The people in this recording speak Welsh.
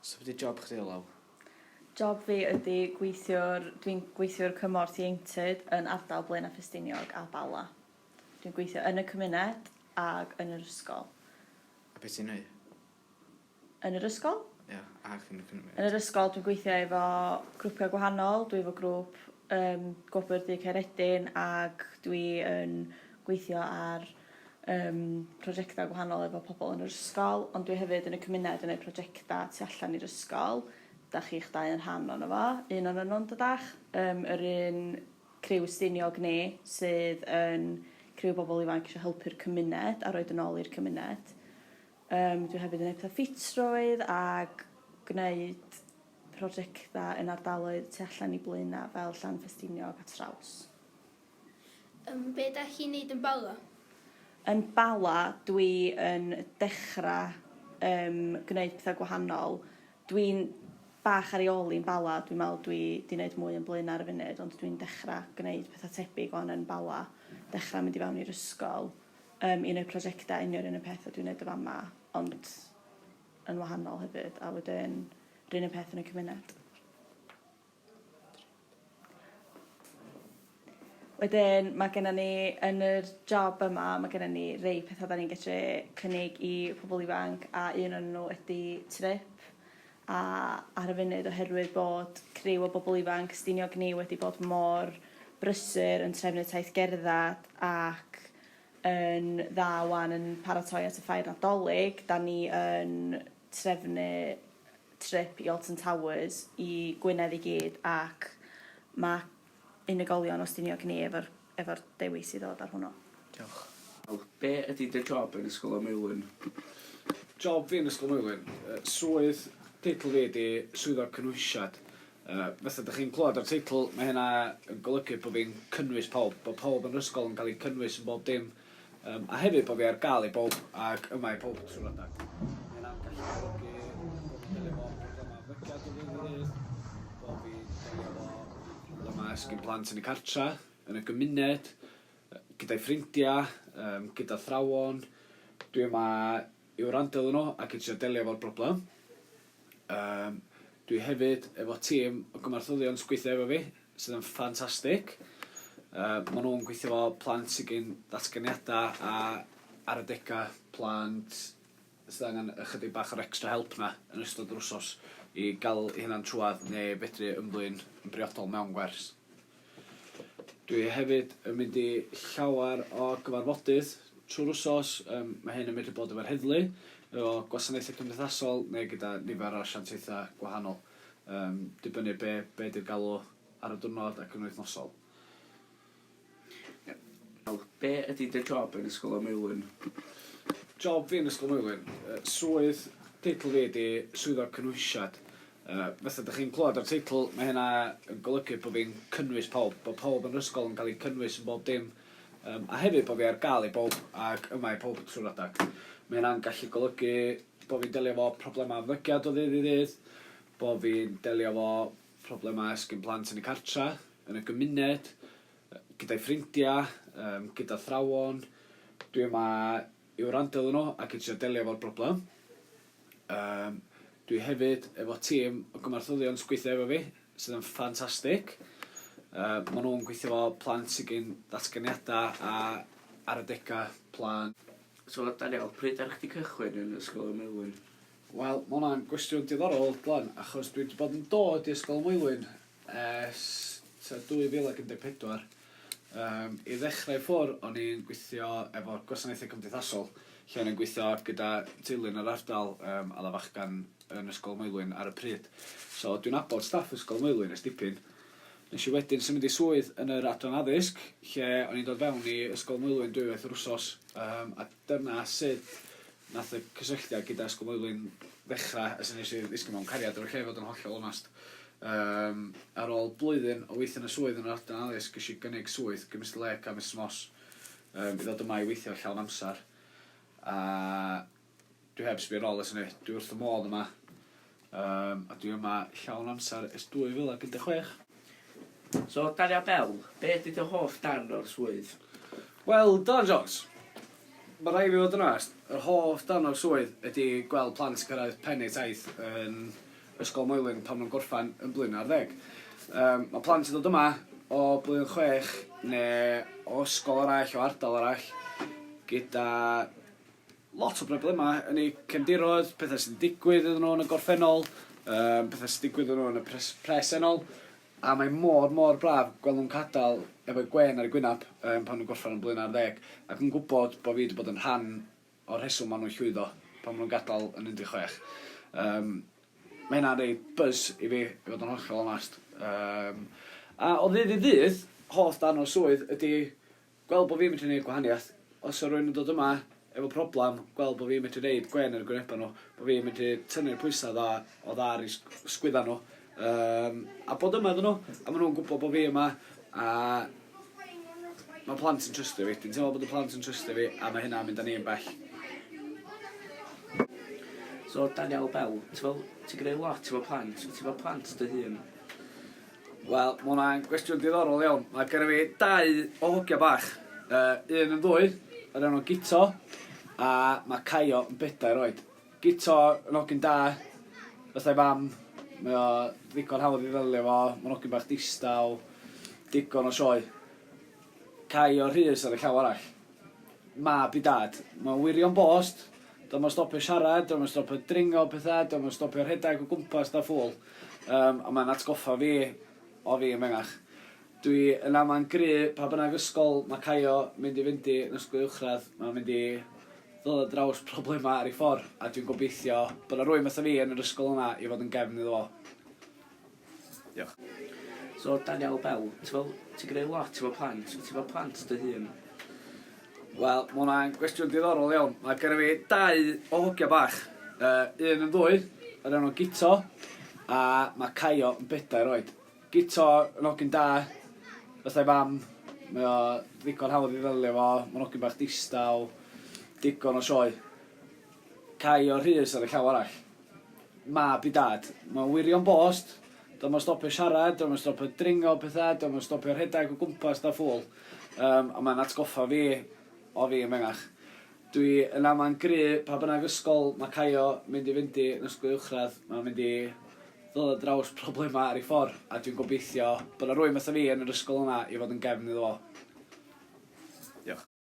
So be 'di job chdi Alaw? Job fi ydi gweithiwr, dwi'n gweithiwr cymorth ieuenctid yn ardal Blaenau Ffestiniog a Bala. Dwi'n gweithio yn y cymuned ag yn yr ysgol. A be ti'n neud? Yn yr ysgol? Ia, ac yn y cymuned. Yn yr ysgol dwi'n gweithio efo grwpiau gwahanol, dwi efo grŵp yym Gwobr Du Caeredin ag dwi yn gweithio ar yym prosiectau gwahanol efo pobl yn yr ysgol, ond dwi hefyd yn y cymuned yn neud prosiectau tu allan i'r ysgol. Dach chi'ch dau yn rhan ono fo, un o'nyn nhw yndydach? Yym yr un criw Stiniog ni sydd yn criw o bobl ifanc isio helpu'r cymuned a roid yn ôl i'r cymuned. Yym dwi hefyd yn neud petha ffitrwydd ag gneud prosiectau yn ardaloedd tu allan i Blaena' fel Llan Ffestiniog a Traws. Yym, be dach chi'n neud yn Bala? Yn Bala dwi yn dechra yym gwneud petha gwahanol. Dwi'n bach ar ei ôl 'i yn Bala dwi'n me'wl dwi 'di neud mwy yn Blaena' ar y funud ond dwi'n dechra gneud petha tebyg 'wan yn Bala. Dechra mynd i fewn i'r ysgol yym i neud prosiecta union 'r un un peth a dwi'n neud y fama ond yn wahanol hefyd a wedyn 'r un un peth yn y cymuned. Wedyn ma' gennon ni yn yr job yma ma' gennon ni rei petha 'dan ni'n gellu cynnig i pobol ifanc a un o'nyn n'w ydi trip a ar y funud oherwydd bod criw o bobol ifanc Stiniog ni wedi bod mor brysur yn trefnu taith gerddad ac yn dda 'wan yn paratoi at y ffair Nadolig 'dan ni yn trefnu trip i Alton Towers i Gwynedd i gyd ac ma' unigolion o Stiniog ni efo'r efo'r dewis i ddod ar hwnnw. Diolch. Be ydi dy job yn Ysgol y Maelwyn? Job fi yn Ysgol Maelwyn? Swydd, teitl fi ydi Swyddog Cynhwysiad. Fatha dych chi'n clywed o'r teitl, mae hynna yn golygu bod fi'n cynnwys pawb, bod pawb yn yr ysgol yn cael eu cynnwys yn bob dim. Yym, a hefyd bod fi ar gael i bawb ac yma i pawb trwy'r adeg. Mae hynna'n gallu golygu bod fi'n delio efo problemau ymddygiad o ddydd i ddydd, bod fi'n delio efo problemau sgin plant yn y cartra, yn y gymuned, gyda'i ffrindiau, yym, gyda athrawon. Dwi yma i wrando iddyn nhw ac i trio delio efo'r broblem. Yym, dwi hefyd efo tîm o gynorthwyddion sy'n gweithio efo fi, sydd yn ffantastig. Yy, ma' nhw'n gweithio efo plant sydd gin ddatganiadau a ar adegau plant sydd angen ychydig bach o'r extra help 'na yn ystod yr wsos i gael eu hunain trwadd neu fedru ymddwyn yn briodol mewn gwers. Dwi hefyd yn mynd i llawer o gyfarfodydd trwy'r wsos, yym ma' hyn yn medru bod efo'r heddlu, efo gwasanaethau cymdeithasol neu gyda nifer o asiantaethau gwahanol. Yym, dibynnu be be 'di'r galw ar y diwrnod ac yn wythnosol. Be ydi dy job yn Ysgol y Maelwyn? Job fi yn Ysgol Maelwyn? Swydd, teitl fi ydi Swyddog Cynhwysiad. Fatha dych chi'n clywed o'r teitl, mae hynna yn golygu bod fi'n cynnwys pawb, bod pawb yn yr ysgol yn cael eu cynnwys yn bob dim. Yym, a hefyd bod fi ar gael i bawb ac yma i pawb trwy'r adeg. Mae hynna'n gallu golygu bod fi'n delio efo problemau ymddygiad o ddydd i ddydd, bod fi'n delio efo problemau sgin plant yn y cartra, yn y gymuned, gyda'i ffrindiau, yym, gyda athrawon. Dwi yma i wrando iddyn nhw ac i trio delio efo'r broblem. Yym, dwi hefyd efo tîm o gynorthwyddion sy'n gweithio efo fi, sydd yn ffantastig. Yy, ma' nhw'n gweithio efo plant sydd gin ddatganiadau a ar adegau plant. So Daniel, pryd ddaru chdi cychwyn yn Ysgol y Maelwyn? Wel, ma' hwnna'n gwestiwn diddorol, Glan, achos dwi 'di bod yn dod i Ysgol y Maelwyn ers tua 2014. Yym, i ddechrau i ffwr', o'n i'n gweithio efo'r gwasanaethau cymdeithasol, lle o'n i'n gweithio gyda teulu yn yr ardal, yym, a oedd 'na fachgen yn Ysgol Maelwyn ar y pryd. So, dwi'n nabod staff Ysgol Maelwyn ers dipyn. Nes i wedyn symud i swydd yn yr adran addysg, lle o'n i'n dod fewn i Ysgol Maelwyn dwywaith yr wsos, yym, a dyna sut nath y cysylltiad gyda Ysgol Maelwyn ddechrau, a sut nes i ddisgyn mewn cariad efo'r lle i fod yn hollol onast. Yym, ar ôl blwyddyn o weithio yn y swydd yn yr adran addysg, ges i gynnig swydd gan Mister Lake a Misus Moss, yym, i ddod yma i weithio llawn amser, a Dwi heb sbio nôl ers hynny. Dwi wrth fy modd yma. Yym, a dwi yma llawn amser ers 2016. So, Daniel Bell, be ydy dy hoff darn o'r swydd? Wel, Dylan Jones, ma' raid fi fod yn onest, yr hoff darn o'r swydd ydy gweld plant yn cyrraedd pen eu taith yn... Ysgol Moelwyn pan maen nhw'n gorffen yn blwyddyn ar ddeg. Um, mae plant sy'n dod yma o blwyddyn chwech neu o ysgol arall, o ardal arall, gyda lot o broblemau yn eu cefndiroedd, pethau sy'n digwydd iddyn nhw yn y gorffennol, um, pethau sy'n digwydd iddyn nhw yn y pres presennol, a mae mor, mor braf gweld nhw'n gadael efo gwên ar eu gwynab um, pan nhw'n gorffen yn blwyddyn ar ddeg, ac yn gwybod bod fi wedi bod yn rhan o'r rheswm maen nhw'n llwyddo pan maen nhw'n gadael yn 16. Um, mae hynna'n rhoi buzz i fi, i fod yn hollol onest. Um, a o ddydd i ddydd, hoff darn o'r swydd ydy gweld bod fi'n medru gwneud gwahaniaeth. Os yw rhywun yn dod yma efo problem, gweld bod fi'n medru neud gwên ar y gwynebau nhw, bod fi'n medru tynnu'r pwysau dda o dda ar eu sgwydda nhw. Um, a bod yma iddyn nhw, a maen nhw'n gwybod bod fi yma, a mae plant yn trystio fi. Dwi'n teimlo bod y plant yn trystio fi, a mae hynna'n mynd â ni yn bell. So, Daniel Bell, ti fel, ti'n gwneud lot efo plant, wyt ti efo plant dy hun? Wel, mae hwnna'n gwestiwn diddorol iawn. Mae genna fi dau o hogia bach. Uh, un yn ddwy, yr enw Guto, a mae Caio yn bedair oed. Guto yn hogyn da, fatha ei fam, mae o ddigon hawdd i ddelio fo, mae'n hogyn bach distaw, digon o sioe. Caio Rhys ar y llaw arall. Mab i dad. Mae'n wirion bost, dio'm yn stopio siarad, dio'm yn stopio dringo petha, dio'm yn stopio rhedeg o gwmpas 'tha ffŵl. Yym, a mae'n atgoffa fi o fi yn fengach. Dwi yn ama'n gry' pa bynnag ysgol ma' Caio mynd i fynd i yn ysgol uwchradd, mae'n mynd i ddod ar draws problema ar ei ffor', a dwi'n gobeithio bod 'na rywun fatha fi yn yr ysgol yna i fod yn gefn iddo fo. Diolch. So Daniel Bell, ti fel, ti'n gwneud lot efo plant, wyt ti efo plant dy hun? Wel, mae hwnna'n gwestiwn diddorol iawn. Mae genna fi dau o hogia bach. Uh, un yn ddwy, yr enw Guto, a mae Caio yn bedair oed. Guto yn hogyn da, fatha ei fam, mae o ddigon hawdd i ddelio fo, mae'n hogyn bach distaw, digon o sioe. Caio Rhys ar y llaw arall. Mab i dad. Mae'n wirion bost, dio'm yn stopio siarad, dio'm yn stopio dringo petha, dio'm yn stopio rhedeg o gwmpas 'tha ffŵl. Yym, a mae'n atgoffa fi o fi yn fengach. Dwi yn ama'n gry' pa bynnag ysgol ma' Caio mynd i fynd i yn ysgol uwchradd, mae'n mynd i ddod ar draws problema ar ei ffor', a dwi'n gobeithio bod 'na rywun fatha fi yn yr ysgol yna i fod yn gefn iddo fo.